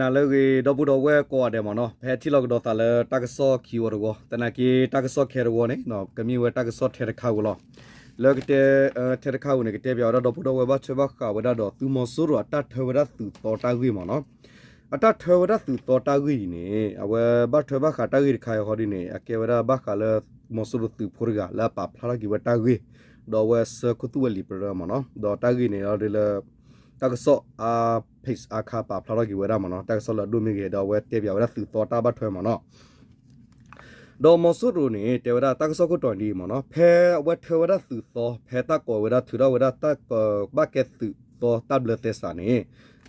နၤလၢအဂ့ၤ ဒီပုၢ်ဒီဝဲၢ်ကိးဂၤဒဲးမ့ၢ်နီၤ, ဖဲထံၣ်လိာ်ကဒီးသးလၢတၢ်ကစီၣ်ခံဝီတဝီ, သနာ်က့တၢ်ကစီၣ်ခဲတဝီန့ၣ် ကမ့ၢ်ဝဲတၢ်ကစီၣ်ထဲတခါဧိၤလီၤ. လၢကတဲ ထဲတခါဧိၤန့ၣ် ကတဲပၠးဝဲဒၣ်ဒီပုၢ်ဒီဝဲၢ်ဘၣ်ထွဲဘၣ်ဃးဝဲဒၣ်ဒီးသုးမီၤစိရိၤအတၢ်ထၢဝဲဒၣ်သုးသီတၢ်ဂ့ၢ်မ့ၢ်နီၤ. အတၢ်ထၢဝဲဒၣ်သုးသီတၢ်ဂ့ၢ်အံၤန့ၣ် အဝဲဘၣ်ထွဲဘၣ်ဃးတၢ်ဂ့ၢ်တခါအံၤဃီဒ်န့ၣ် အကဲဝဲဒၣ်ဘၣ်ဃးလၢ သုးမီၤစိရိၤသုးဖိတဂၤလၢအပာ်ဖျါထီၣ်က့ၤဝဲတၢ်ဂ့ၢ်, ဒီးအဝဲဆှၢခိၣ်သူၣ်ဝဲလံာ်ပရၢမ့ၢ်နီၤ, ဒီးတၢ်ဂ့ၢ်န့ၣ်လီၤဒ်လၢ တၢ်ကစီၣ်အါ page အါခါပာ်ဖျါထီၣ်က့ၤဝဲဒၣ်မ့ၢ်နီၤ, တၢ်ကစီၣ်လၢအဒိၣ်မ့ၢ်ဂ့ၤ ဒီးအဝဲတဲပၠးဝဲဒၣ်သုးသီတၢ်ဘၣ်ထွဲမ့ၢ်နီၤ. ဒီးမီၤစိရိၤန့ၣ် တဲဝဲဒၣ်တၢ်ကစီၣ်ခိၣ်တီန့ၣ်ဒ်အံၤမ့ၢ်နီၤ, ဖဲအဝဲထၢဝဲဒၣ်သုးသီ ဖဲတၢ်ကိးဝဲဒၣ်ထုးထီၣ်ဝဲဒၣ်တၢ်ကဘၣ်ကဲသုးသီတၢ်ဘျၢသဲစးန့ၣ်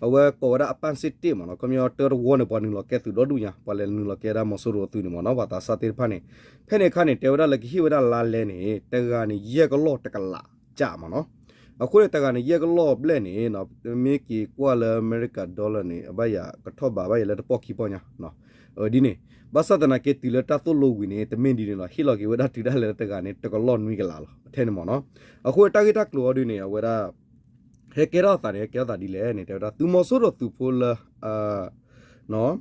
အဝဲကိးဝဲဒၣ်အပၣ်စ့ၣ်တ့ၢ်မ့ၢ်နီၤ, ခီပညီတၢတဝီန့ၣ် ပှၤနုာ်လီၤကဲသုးဒီဒူၣ်ညါ, ပှၤလဲၤနုာ်လီၤကဲဒၣ်မီၤစိရိၤအသုးန့ၣ်မ့ၢ်နီၤ, ပှၤသးစၢ်သ့ၣ်တဖၣ်န့ၣ်, ဖဲန့ၣ်အခါန့ၣ် တဲဝဲဒၣ်လၢကဟ့ၣ်ဝဲဒၣ်လါလဲန့ၣ် တဂၤန့ၣ် ယဲၢ်ကလီၢ်တကလးကၠးမ့ၢ်နီၤ. အဃိန့ၣ် တဂၤန့ၣ် ယဲၢ်ကလီၢ်ဘျဲၣ်န့ၣ် မ့ၢ်က့ၤကွၢ်လၢအမဲရကၤ dollar န့ၣ် အဘၣ်ယၤကထီၣ်ဘးဘၣ်ယၤလၢတပီၢ်ခံပီၢ်ညါ ဒ်န့ၣ်, ဘၣ်ဆၣ်သနာ်က့တုၤလၢတၢ်သိၣ်လိဝံၤန့ၣ် တမ့ၢ်ဒ်န့ၣ်လီၤ, ဟ့ၣ်လီၤက့ၤဝဲဒၣ်တုၤဒၣ်လဲာ်လၢတဂၤန့ၣ် တကလီၢ်နွံကလးလီၤ ထဲန့ၣ်မ့ၢ်နီၤ. အဃိတၢ်ဂ့ၢ်တၢ်ကျိၤအီၤဒ်န့ၣ် အဝဲဒၣ် ဟဲကဲထီၣ်သးန့ၣ် ဟဲကဲထီၣ်သးဒ်လဲၣ်န့ၣ် တဲဝဲဒၣ် သုးမီၤစိရိၤသုးဖိလၢ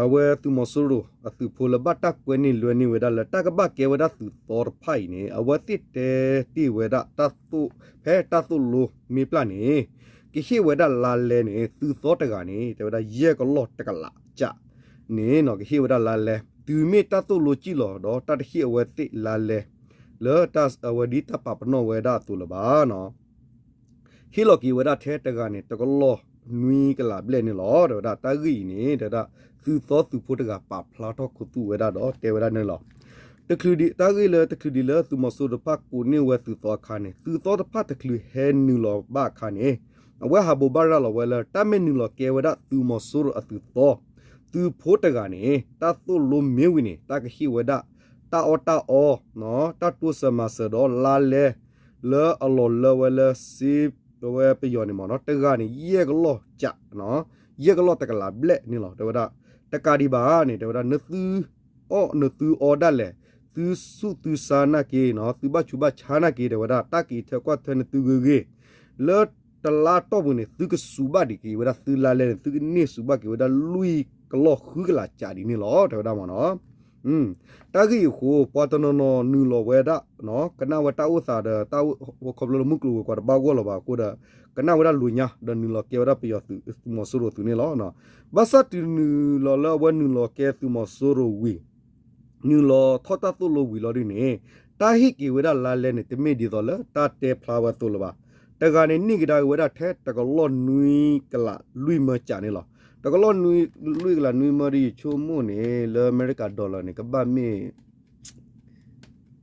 အဝဲသုးမီၤစိရိၤအသုးဖိလၢဘၣ်တၢ်ကွဲန့ၢ်လွဲန့ၢ်ဝဲဒၣ်လၢတၢ်ကဘၣ်ကဲဝဲဒၣ်သုးသီတဖၣ်အံၤန့ၣ် အဝဲသ့ၣ်တဲတ့ၢ်ဝဲဒၣ် ဖဲတၢ်သိၣ်လိမ့ၢ်ပျၢ်န့ၣ် ကဟ့ၣ်ဝဲဒၣ်လါလဲန့ၣ် သုးသီတဂၤန့ၣ် တဲဝဲဒၣ်ယဲၢ်ကလီၢ်တကလးကၠးန့ၣ် ကဟ့ၣ်ဝဲဒၣ်လါလဲ, တုၤမ့ၢ်တၢ်သိၣ်လိစံၣ်လီၤဒီးတၢ်တဟ့ၣ်အဝဲသ့ၣ်လါလဲ လၢအဝဲဒ်တၢ်ပာ်ပနီၣ်ဝဲဒၣ်အသိးလၢၤဘၣ် ဟ့ၣ်လီၤက့ၤဝဲဒၣ်ထဲတဂၤန့ၣ် တကလီၢ်နွံကလးဘျဲၣ်န့ၣ်လီၤ. တဲဝဲဒၣ်တၢ်ဂ့ၢ်အံၤန့ၣ် တဲဝဲဒၣ် သုးသီသုးဖိတဂၤပာ်ဖျါထီၣ်ခိၣ်သူၣ်ဝဲဒၣ်ဒီးတဲဝဲဒၣ်န့ၣ်လီၤ. တချုးဒံးတၢ်ဂ့ၢ်လၢတချုးဒံးလၢသုးမီၤစိရိၤတဖၣ်ကိးန့ၢ်ဝဲသုးသီအခါန့ၣ် သုးသီတဖၣ်တချုးဟဲနုာ်လီၤဘၣ်အခါန့ၣ် အဝဲဟးဘိးဘၣ်ရၤလီၤဝဲလၢ တၢ်မ့ၢ်နုာ်လီၤကဲဝဲဒၣ်သုးမီၤစိရိၤအသုးသီ သုးဖိတဂၤန့ၣ် တၢ်သိၣ်လိမ့ၢ်ဝံၤန့ၣ် တၢ်ကဟ့ၣ်ဝဲဒၣ် တၢ်အီၣ်တၢ်အီ တၢ်တိစၢၤမၤစၢၤဒီးလါလဲ လၢအလီၤလၢဝဲလၢစ့ အဝဲပယီၤန့ၣ်မ့ၢ်နီၤ တဂၤန့ၣ် ယဲၢ်ကလီၢ်ကး ယဲၢ်ကလီၢ်တကလးဘျဲၣ်န့ၣ်လီၤ. တဲဝဲဒၣ် တကးဒံးဘၣ်န့ၣ် တဲဝဲဒၣ် နသုအီၣ်နသုအီဒၣ်လဲာ် သုဆူၣ်သုဆါနာ်က့ သုဘၣ်ဆူးဘၣ်ဆါနာ်က့ တဲဝဲဒၣ် တၢ်က့ၤထၢကွၢ်ထွဲနသုဂ့ၤဂ့ၤ လၢတလါတီၢ်ပူၤန့ၣ် သုကစူးဘၣ်ဒံးက့ၤဝဲဒၣ် သုလါလဲန့ၣ် သုကန့ၢ်စူးဘၣ်က့ၤဝဲဒၣ် လွံၢ်ကလီၢ်ဃုကလးကးဒ်န့ၣ်လီၤ တဲဝဲဒၣ်မ့ၢ်နီၤ. တၢ်ဂ့ၢ်အံၤအဃိ ပှၤတနီၤနီၤနုာ်လီၤဝဲဒၣ် ကနၣ်ဝဲတၢ်အိၣ်သးဒီး တၢ်အိၣ်ခီဖျိလၢမုၢ်ကျိၤဝဲၤကွာ်တဘၣ်ဂီၢ်လၢၤဘၣ်အဃိဒီး ကနၣ်ဝဲဒၣ်လိာ်ညါ ဒီးနုာ်လီၤကဲဝဲဒၣ်ပယီၤသုး သုးမီၤစိရိၤသုးန့ၣ်လီၤ. ဘၣ်ဆၣ်တုၤနုာ်လီၤလၢအဝဲနုာ်လီၤကဲသုးမီၤစိရိၤဝံၤ နုာ်လီၤထီၣ်တၢ်သိၣ်လိဝံၤလီၤဒ်န့ၣ် တၢ်ဟ့ၣ်က့ၤဝဲဒၣ်လါလဲန့ၣ် တမ့ၢ်ဒ်သိးလၢတၢ်တဲဖျါဝဲအသိးလၢၤဘၣ်. တဂၤန့ၣ် န့ၢ်ကဒါက့ၤဝဲဒၣ်ထဲတကလီၢ်နွံကလးလွံၢ်မၢကးန့ၣ်လီၤ. တကလီၢ်နွံကလးနွံမၢဒ်ယဆိကမိၣ်န့ၣ် လၢအမဲရကၤ dollar န့ၣ် ကဘၣ်မ့ၢ်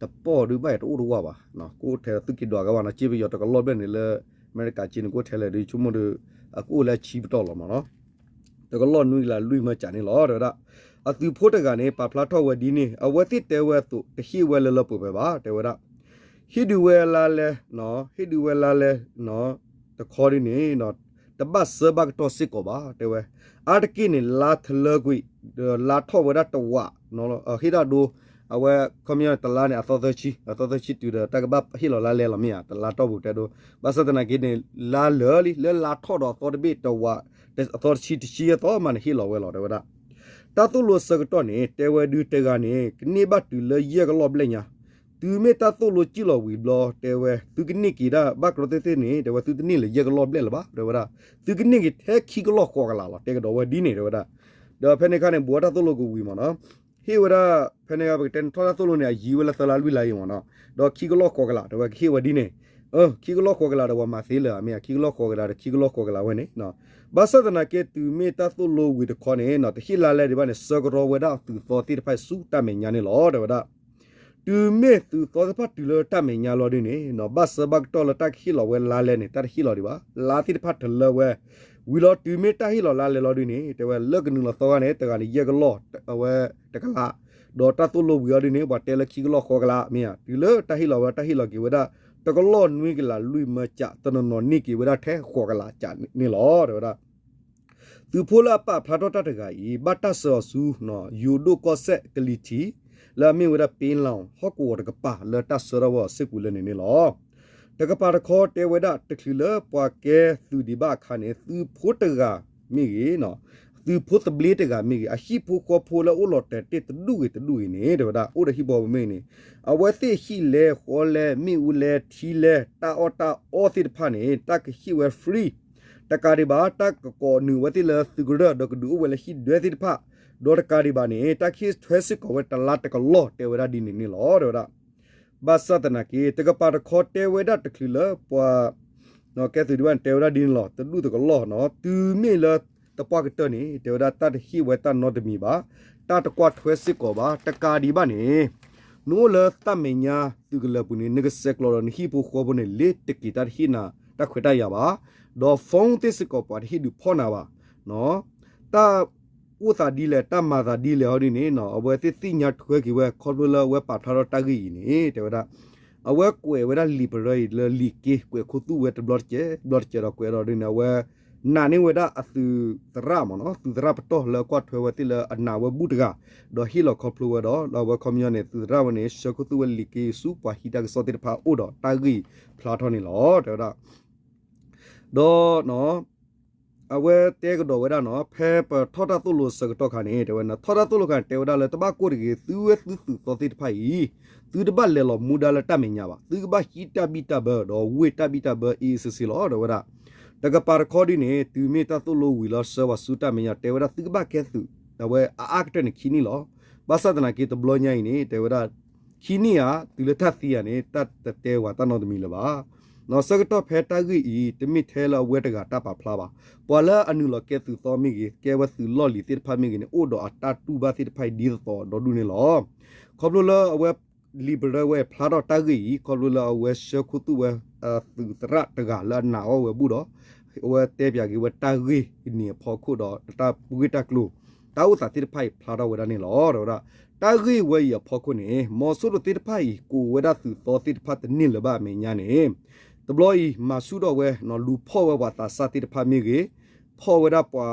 တပီၢ်ဒုးဘၣ်ယတအိၣ်တဝၢ်ဘၣ်. ကအိၣ်ထဲသုးက့ၤဒွးကဘၣ်နီၤ စ့ပယီၤတကလီၢ်ဘျဲၣ်န့ၣ်လၢ အမဲရကၤက့န့ၣ် ကအိၣ်ထဲလဲၣ်ဒ်ယဆိကမိၣ်ဒီး အကအိၣ်လၢအဆံပတီၢ်လီၤမ့ၢ်နီၤ. တကလီၢ်နွံကလးလွံၢ်မၢကးန့ၣ်လီၤ တဲဝဲဒၣ်. အသုးဖိတဂၤန့ၣ် ပာ်ဖျါထီၣ်ဝဲဒ်န့ၣ် အဝဲသ့ၣ်တဲဝဲအသိး တဟ့ၣ်ဝဲလၢလၢပှဲၤပှဲၤဘၣ် တဲဝဲဒၣ်. ဟ့ၣ်ဒုးဝဲလါလဲ ဟ့ၣ်ဒုးဝဲလါလဲ တခီဒ်န့ၣ် တဘၣ်စၢဘၣ်ကတီၢ်စ့ၢ်ကီးဘၣ် တဲဝဲ. အါတက့ၢ်န့ၣ် လါတလၢကွံာ် ဒီးလါထီၣ်ဝဲဒၣ်တဝး ဟ့ၣ်တၢ်ဒိ အဝဲ ခီပညီတလါန့ၣ် အသီသၢဆံ အသီသၢဆံတုၤဒီး တၢ်ကဘၣ်ဟ့ၣ်လီၤလါလဲလီၤမ့ၢ်ဧါ တလါတီၢ်ပူၤတဲဒိ ဘၣ်ဆၣ်သနာ်က့န့ၣ် လါလၢာ်လံ လၢလါထီၣ်ဒီးအသီတဘ့ၣ်တဝး အသီတဆံတဆံအသီမးန့ၣ် ဟ့ၣ်လီၤဝဲလီၤ တဲဝဲဒၣ်. တၢ်သိၣ်လိဆၢကတီၢ်န့ၣ် တဲဝဲဒုးတဂၤန့ၣ် ကန့ၢ်ဘၣ်တုၤလၢယဲၢ်ကလီၢ်ဘျဲၣ်ညါ တုၤမ့ၢ်တၢ်သိၣ်လိစံၣ်လီၤဝံၤဘျီ တဲဝဲ သုကန့ၢ်က့ၤဒၣ်ဘၣ်ကရီသ့ၣ်သ့ၣ်န့ၣ် တဲဝဲ သုတန့ၢ်လၢယဲၢ်ကလီၢ်ဘျဲၣ်လၢၤဘၣ် တဲဝဲဒၣ်. သုကန့ၢ်က့ၤထဲခံကလီၢ်ဃိးကလးလီၤ တဲကဒီးဝဲဒ်န့ၣ် တဲဝဲဒၣ်. ဒီးဖဲန့ၣ်အခါန့ၣ် ဘူးဝဲတၢ်သိၣ်လိကဝံၤမ့ၢ်နီၤ ဟ့ၣ်ဝဲဒၣ် ဖဲန့ၣ်အခါ ပကတဲန့ၣ်ထီၣ်တၢ်သိၣ်လိန့ၣ် အယံၤဝဲလၢသၢလါလွံၢ်လါအံၤမ့ၢ်နီၤ ဒီးခံကလီၢ်ဃိးကလး တဲဝဲ ကဟ့ၣ်ဝဲဒ်န့ၣ် ခံကလီၢ်ဃိးကလးဒီး ပှၤမၤသ့လၢၤဧါ မ့ၢ်ဧါ ခံကလီၢ်ဃိးကလးဒီး ခံကလီၢ်ဃိးကလးဝဲန့ၣ် ဘၣ်ဆၣ်သနာ်က့ တုၤမ့ၢ်တၢ်သိၣ်လိဝံၤတခီန့ၣ် တဟ့ၣ်လါလဲဒံးဘၣ်န့ၣ် ဆၢကရီဝဲဒၣ်သုးသီသ့ၣ်တဖၣ်ဆူတၢ်မဲာ်ညါန့ၣ်လီၤ တဲဝဲဒၣ်. တုၤမ့ၢ်သုးသီသ့ၣ်တဖၣ်တုၤလၢတၢ်မဲာ်ညါလီၤဒ်န့ၣ် ဘၣ်စၢဘၣ်ကတီၢ်လၢတၢ်ကဟ့ၣ်လီၤဝဲလါလဲန့ၣ် တၢ်တဟ့ၣ်လီၤဒံးဘၣ် လါသ့ၣ်တဖၣ်တလၢဝဲ ဝံၤလီၤတုၤမ့ၢ်တၢ်ဟ့ၣ်လီၤလါလဲလီၤဒ်န့ၣ် တဲဝဲလၢကနုာ်လီၤသီခါန့ၣ် တဂၤန့ၣ် ယဲၢ်ကလီၢ် အဝဲတကလး ဒီးတၢ်သိၣ်လိဝံၤအီၤဒ်န့ၣ် ပှၤတဲလၢခံကလီၢ်ဃိးကလး မ့ၢ်ဧါ တုၤလၢတၢ်ဟ့ၣ်လီၤဝဲ တၢ်ဟ့ၣ်လီၤက့ၤဝဲဒၣ် တကလီၢ်နွံကလးလွံၢ်မၢကး တနီၤနီၤန့ၢ်က့ၤဝဲဒၣ်ထဲဃိးကလးကးန့ၣ်လီၤ တဲဝဲဒၣ်. သုးဖိလၢအပာ်ဖျါထီၣ်တၢ်တဂၤအံၤ ဘၣ်တၢ်ဆှၢအီၤဆူ ယိၤဒိၣ်ကီၢ်စဲၣ်ကလံၤထံး လၢအမ့ၢ်ဝဲဒၣ် ပ့လီၤ ဟီၣ်ကဝီၤတကပၤ လၢတၢ်ဆှၢထီၣ်ဝဲအီၤစ့ၢ်ကီးလၢန့ၣ်န့ၣ်လီၤ. တကပၤတခီတဲဝဲဒၣ် တချုးလၢပှၤကဲသုးဒံးဘၣ်အခါန့ၣ် သုးဖိတဂၤ မ့ၢ်ဂ့ၤ, သုးဖိသဘျ့တဂၤမ့ၢ်ဂ့ၤ, အဟံၣ်ဖိဃီဖိလၢအိၣ်လီၤတဲာ်တ့ၢ်တဒူၣ်ဂ့ၤတဒူၣ်ဂ့ၤန့ၣ် တဲဝဲဒၣ် အိၣ်ဒီးဟံၣ်ဖိဃီဖိမ့ၢ်ဂ့ၤန့ၣ်, အဝဲသ့ၣ်ဟံၣ်လဲၢ်ဃီလဲၢ် မ့ၣ်အူလဲၢ် ထံလဲၢ် တၢ်အီၣ်တၢ်အီသ့ၣ်တဖၣ်န့ၣ် တၢ်ကဟ့ၣ်ဝဲ free, တကးဒံးဘၣ် တၢ်ကကိးနုာ်ဝဲသ့ၣ်လၢသုးကရၢၢ် ဒီးကဒုးအိၣ်ဝဲလၢဟံၣ်ဒွဲသ့ၣ်တဖၣ်, ဒီးတကးဒံးဘၣ်န့ၣ် တၢ်ကဟ့ၣ်ထွဲစ့ၢ်ကီးဝဲတလါတကလီၢ် တဲဝဲဒၣ်ဒ်န့ၣ်န့ၣ်လီၤ တဲဝဲဒၣ်. ဘၣ်ဆၣ်သနာ်က့ တကပၤတခီတဲဝဲဒၣ်တချုးလၢပှၤ ကဲသုးဒံးဘၣ်န့ၣ် တဲဝဲဒၣ်ဒ်န့ၣ်လီၤ. တဒူၣ်တကလီၢ်နီၤ တုၤမ့ၢ်လၢတပှၢ်ကတၢၢ်န့ၣ် တဲဝဲဒၣ်တၢ်တဟ့ၣ်ဝဲတၢ်နီတမံၤဘၣ်, တၢ်တကွၢ်ထွဲစ့ၢ်ကီးဘၣ်. တကးဒံးဘၣ်န့ၣ် နအိၣ်လၢတၢ်မဲာ်ညါသုးကလၢၤပူၤန့ၣ် နကဆဲးကျိးဒီးနဟံၣ်ဖိဃီဖိန့ၣ် လ့ၤတက့ၤတၢ်တဟ့ၣ်နၤတၢ်ခွဲးတၢ်ယာ်ဘၣ်, ဒီး phone သ့ၣ်စ့ၢ်ကီးပှၤတဟ့ၣ်ဒုးဖီၣ်နၤဘၣ် တၢ်အိၣ်သးဒ်လဲၣ် တၢ်မၤသးဒ်လဲၣ်ဟီဒ်န့ၣ် အဝဲသ့ၣ်သ့ၣ်ညါထွဲက့ၤဝဲ ခီဖျိလၢအဝဲပာ်ဖျါထီၣ်တၢ်ဂ့ၢ်အံၤန့ၣ် တဲဝဲဒၣ် အဝဲကွဲးဝဲဒၣ်လံာ်ပရၢအံၤလၢလံာ်က့ ကွဲးခူသူၣ်ဝဲတဘျီတကဲး တဘျီတကဲးဒီးကွဲးဒီးဒ်န့ၣ် အဝဲနာ်န့ၢ်ဝဲဒၣ်အသုးသရၣ်မ့ၢ်နီၤ သုးသရၣ်ပတီၢ်လၢကွၢ်ထွဲဝဲသ့ၣ်လၢအနာ်ဝဲဘူၣ်တဂၤ, ဒီးဟ့ၣ်လီၤခီဖျိဝဲဒီး လၢအဝဲခီပညီန့ၣ် သုးသရၣ်ဝဲန့ၣ် ဆှၢခူသူၣ်ဝဲလံာ်က့ဆူ ပှၤဟံးတၢ်ကစီၣ်သ့ၣ်တဖၣ်အိၣ်ဒီးတၢ်ဂ့ၢ်ဖျါထီၣ်န့ၣ်လီၤ တဲဝဲဒၣ် ဒီး အဝဲတဲကဒီးဝဲဒၣ်နီၤ ဖဲပထီၣ်တၢ်သိၣ်လိအဆၢကတီၢ်ခါန့ၣ် တဲဝဲ ထီၣ်တၢ်သိၣ်လိခါန့ၣ် တဲဝဲဒၣ်လၢတဘၣ်ကိၢ်တဂ့ၤ သုဝဲသုသုးသီသ့ၣ်တဖၣ်အံၤ သုတဘၣ်လဲၤလီၤမူဒါလၢတၢ်မဲာ်ညါဘၣ် သုကဘၣ်ဟံးတၢ်ဘံၣ်တၢ်ဘၢ ဒီးဝ့ၢ်တၢ်ဘံၣ်တၢ်ဘၢအ့ၣ်စ့စ့လီၤ တဲဝဲဒၣ်. တကပၤတခီဒ်န့ၣ် တုၤမ့ၢ်တၢ်သိၣ်လိဝံၤလီၤ ဆှၢဝဲဆူတၢ်မဲာ်ညါ တဲဝဲဒၣ်သုကဘၣ်ကဲသုး အဝဲအအါကတၢၢ်န့ၣ်ခံနံၣ်လီၤ. ဘၣ်ဆၣ်သနာ်က့တဘျီညါအံၤန့ၣ် တဲဝဲဒၣ် ခံနံၣ်ဧါ တုၤလၢတၢ်သံဧါန့ၣ် တၢ်တတဲဝဲတၢ်နီတမံၤလၢၤဘၣ်. ဆၢကတီၢ်ဖဲတၢ်ဂ့ၢ်အံၤ တမ့ၢ်ထဲလၢအဝဲတဂၤတၢ်ပာ်ဖျါဘၣ်. ပှၤလၢအနုာ်လီၤကဲသုးသီမ့ၢ်ဂ့ၤ ကဲဝဲသုးလီၢ်လံၤသ့ၣ်တဖၣ်မ့ၢ်ဂ့ၤန့ၣ် အိၣ်ဒီးအတၢ်တူၢ်ဘၣ်သ့ၣ်တဖၣ်အံၤဒ်သိးသိးဒီဒူၣ်န့ၣ်လီၤ. ခီဖျိလၢအဝဲလံာ်ပရၢဝဲဖျါထီၣ်တၢ်ဂ့ၢ်အံၤ ခီဖျိလၢအဝဲဆှၢခူသူၣ်ဝဲ သုးသရၣ်တဂၤလၢအနာ်အီၤဝဲဘူၣ်ဒီး အဝဲတဲပၠးက့ၤဝဲတၢ်ဂ့ၢ်အံၤန့ၣ်အဖီခိၣ်ဒီး တၢ်ဂ့ၢ်တၢ်ကျိၤ တၢ်အိၣ်သးသ့ၣ်တဖၣ်အံၤဖျါထီၣ်ဝဲဒၣ်န့ၣ်လီၤ. တဲဝဲဒၣ် တၢ်ဂ့ၢ်ဝဲအံၤအဖီခိၣ်န့ၣ် မီၤစိရိၤသ့ၣ်တဖၣ်အံၤ ကိးဝဲဒၣ်သုးသီသ့ၣ်တဖၣ်တန့ၢ်လၢၤဘၣ်အမဲာ်ညါန့ၣ် တဘျီအံၤ မၤဆူၣ်ထီၣ်ဝဲ လူၤဖီၣ်ဝဲပှၤသးစၢ်သ့ၣ်တဖၣ်မ့ၢ်ဂ့ၤ, ဖီၣ်ဝဲဒၣ်ပှၤ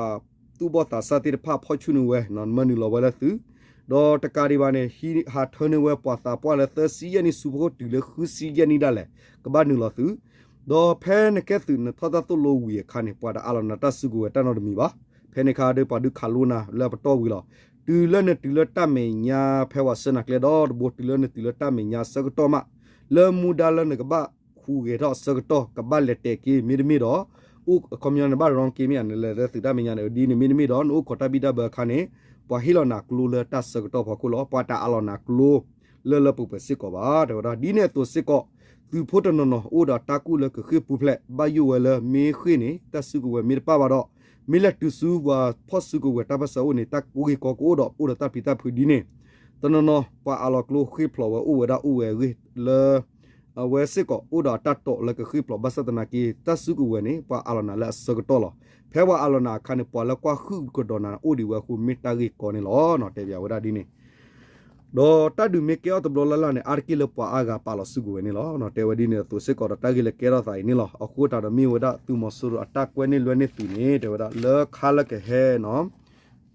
သူၣ်ဘီၣ်သးစၢ်သ့ၣ်တဖၣ် ဖီၣ်ဆူၣ်န့ၢ်ဝဲ မၢနုာ်လီၤဝဲလၢသုး, ဒီးတကးဒံးဘၣ်န့ၣ် ဟးထၢန့ၢ်ဝဲပှၤသးပှၢ်လၢသၢဆံယဲၢ်နံၣ်ဆူဖီခိၣ်တုၤလၢဃုဆံယဲၢ်နံၣ်ဒၣ်လဲာ် ကဘၣ်နုာ်လီၤသုး, ဒီးဖဲနကဲသုးနထီၣ်တၢ်သိၣ်လိဝံၤအခါန့ၣ် ပှၤတအးလီၤနၤတၢ်စုကဝဲၤတၢ်နီတမံၤဘၣ်. ဖဲန့ၣ်အခါဒီးပှၤဒုးခးလိနၤလၢအပတီၢ်ဝံၤလီၤ. တုၤလၢနတုၤလၢတၢ်မဲာ်ညါ ဖဲပှၤဆှၢနၤကျဲဒီတဘိ တုၤလၢနတုၤလၢတၢ်မဲာ်ညါဆၢကတီၢ်မး လၢမူဒါလၢနကဘၣ်ဟူးဂဲၤထီၣ်အဆၢကတီၢ် ကဘၣ်လဲၤတဲာ်က့ၤမ့တမ့ၢ်ဒီး အိၣ်ခီပညီနဘၣ် run က့ၤမ့ၢ်ဧါ နလဲၤလၢသုးတၢ်မဲာ်ညါန့ၣ် ဒ်န့ၣ်မ့တမ့ၢ်ဒီး နအိၣ်ခိးတၢ်ဘံၣ်တၢ်ဘၢအခါန့ၣ် ပှၤဟ့ၣ်လီၤနၤကျိလၢတၢ်ဆၢကတီၢ်ဖီခိၣ်လီၤ. ပှၤတအးလီၤနၤကျိ လၢလၢပှဲၤပှဲၤစ့ၢ်ကီးဘၣ် တဲဝဲဒၣ်. ဒ်န့ၣ်အသိးစ့ၢ်ကီး သုးဖိတနီၤနီၤ အိၣ်ဒီးတၢ်ကူၣ်လၢကဃ့ၢ်ပူၤဖျဲး ဘၣ်ယိၣ်ဝဲလၢမ့ၢ်ဃ့ၢ်န့ၣ် တၢ်စုကဝဲၤမ့ၢ်တပၣ်ဘၣ်ဒီး မ့ၢ်လဲၤတုၤဆူပှၤဖီၣ်စုကဝဲၤတၢ်ပၢၢ်ဆၢအိၣ်န့ၣ် တၢ်ကူၣ်ဂ့ၢ်ကီကအိၣ်ဒီး အိၣ်ဒီးတၢ်ပျံၤတၢ်ဖုးဒ်န့ၣ် တနီၤနီၤ ပှၤအးလီၤကျိဃ့ၢ်ဖျိးဝဲအိၣ်ဝဲဒၣ်အိၣ်ဝဲအဂ့ၢ်လၢ အဝဲစ့ၢ်ကီးအိၣ်ဒီးအတၢ်တိာ်လၢကဃ့ၢ်ဖျိး ဘၣ်ဆၣ်သနာ်က့ တၢ်စုကဝဲၤန့ၣ် ပှၤအးလီၤနၤလၢအဆၢကတီၢ်လီၤ. ဖဲပှၤအးလီၤနၤအခါန့ၣ် ပှၤလၢကွၢ်ဟုၣ်ကဒီးနၤအိၣ်ဒံးဝဲအဃိ မ့ၢ်တၢ်ဂ့ၢ်ကီန့ၣ်လီၤ. တဲပၠးဝဲဒၣ်ဒ်န့ၣ် ဒီးတၢ်ဒုးမ့ၢ်ကဲထီၣ်တဘျီလၢ်လၢ်န့ၣ် အါတက့ၢ်လၢပှၤအါဂၤပာ်လီၤစုကဝဲၤန့ၣ်လီၤ. တဲဝဲဒ်န့ၣ်အသိးစ့ၢ်ကီးဒီး တၢ်ဂ့ၢ်လၢကဲထီၣ်သးအံၤန့ၣ်လီၤ. အဃိသတးဒီးမ့ၢ်ဝဲဒၣ်သုးမီၤစိရိၤအတၢ်ကွဲန့ၢ်လွဲန့ၢ်သုးန့ၣ် တဲဝဲဒၣ်လၢခါလၢကဟဲနီၤ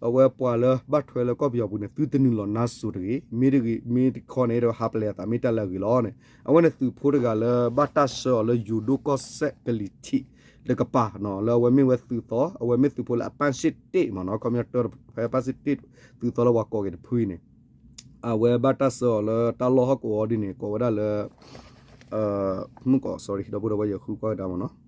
အဝဲပှၤလၢဘၣ်ထွဲလၢကီၢ်ပယီၤပူၤန့ၣ် သုတနုာ်လီၤနါစိၤတဂ့ၤ, မ့ၢ်တဂ့ၤ မ့ၢ်တခီန့ၣ် ဟးပလဲၤအသးမ့ၢ်တၢ်လၢအဂ့ၤလီၤန့ၣ် အဝဲန့ၣ်သုးဖိတဂၤလၢဘၣ်တၢ်ဆှၢအီၤလၢယိၤဒိၣ်ကီၢ်စဲၣ်ကလံၤထံးတကပၤ လၢအဝဲမ့ၢ်ဝဲသုးသီ အဝဲမ့ၢ်သုးဖိလၢအပၣ်စ့ၣ်တ့ၢ်မ့ၢ်နီၤ ခီပညီတၢဖဲပၣ်စ့ၣ်တ့ၢ်သုးသီလၢပှၤကိးက့ၤတဖုအံၤန့ၣ် အဝဲဘၣ်တၢ်ဆှၢအီၤလၢတၢ်လီၢ်ဟီၣ်ကဝီၤဒ်န့ၣ် ကိးဝဲဒၣ်လၢ မုၢ်ကီး sorry ဒီပုၢ်ဒီဝဲၢ်ယဃုကွၢ်ကဒါမ့ၢ်နီၤ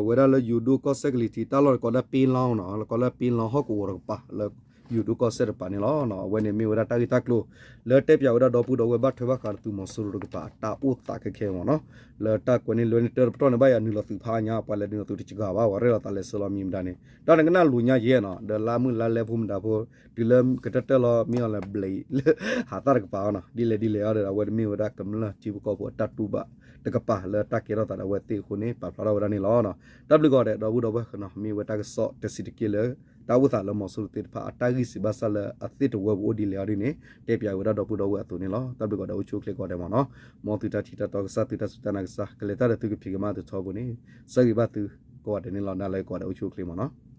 ဝဲဒၣ်လၢယိၤဒိၣ်ကီၢ်စဲၣ်ကလံၤထံးတၢ်လီၢ်တကိးဒၣ်ပ့လီၤနီၤ လၢကိးလၢပ့လီၤဟီၣ်ကဝီၤတကပၤ လၢယိၤဒိၣ်ကီၢ်စဲၣ်တကပၤန့ၣ်လီၤ. အဝဲန့ၣ်မ့ၢ်ဝဲဒၣ်တၢ်ဂ့ၢ်တၢ်ကျိၤ လၢတဲပၠးဝဲဒၣ်ဒီပုၢ်ဒီဝဲၢ်ဘၣ်ထွဲဘၣ်ဃးဒီးသုးမီၤစိရိၤတကပၤအတၢ်အိၣ်သးခဲခဲမ့ၢ်နီၤ လၢတၢ်ကွဲန့ၢ်လွဲန့ၢ်တၢ်တပတီၢ်န့ၣ် ဘၣ်ယၤနုာ်လီၤသုးဖးအါညါ ပှၤလဲၤနုာ်လီၤသုးတစှၤဘၣ် ပှၤရဲၣ်လီၤသးလဲၤဆှၢလီၤမံၤမတၤန့ၣ် တၢ်န့ၣ်ကနၣ်လိၤညါယဲနီၤ ဒီးလါမုၢ်လါလဲဖိမတၤဖိ တုၤလၢကတၢၢ်တၢၢ်လီၤ မ့ၢ်အီၤလဲၤဘျဲးလၢ ဟးသၣ်တကပၤအီၤနီၤ ဒ်လဲၣ်ဒ်လဲၣ်အီၤဒီး အဝဲတမ့ၢ်ဝဲဒၣ်ကမျၢၢ်ထံဖိကီၢ်ဖိအတၢ်တူၢ်ဘၣ်တကပၤလၢတၢ်ကဲထီၣ်သးဒီးအဝဲသ့ၣ်အဃိန့ၣ် ပာ်ဖျါထီၣ်ဝဲဒၣ်န့ၣ်လီၤ. တၢ်ဘျုးကိးဂၤဒဲး ဒီပုၢ်ဒီဝဲၢ်နီၤ မ့ၢ်ဝဲတၢ်ကစီၣ်တဆံးတက့ၢ်လၢ တၢ်အိၣ်သးလၢမီၤစိရိၤသ့ၣ်တဖၣ်အတၢ်ဂံၢ်စံးဘၣ်စၢ်လၢအသ့ၣ်တဝၢပူၤအိၣ်ဒ်လဲၣ်အီၤဒ်န့ၣ် တဲပၠးဝဲဒၣ်ဒီပုၢ်ဒီဝဲၢ်အသိးန့ၣ်လီၤ. တၢ်ဘျုးကိးဂၤဒဲး အိၣ်ဆူၣ်အိၣ်ချ့ကိးဂၤဒဲးမ့ၢ်နီၤ မ်သုတၢ်ထံၣ်တၢ်တီကစၢ် သုတၢ်စူၢ်တၢ်နာ်ကစၢ် ကလဲၤတၢ်ဒီးသုကဖံးကမၤသုထီဘိန့ၣ် ဆၢဂ့ၤဘၣ်သုကိးဂၤဒဲးန့ၣ်လီၤ. နၤလၢကိးဂၤဒဲးအိၣ်ဆူၣ်အိၣ်ချ့မ့ၢ်နီၤ.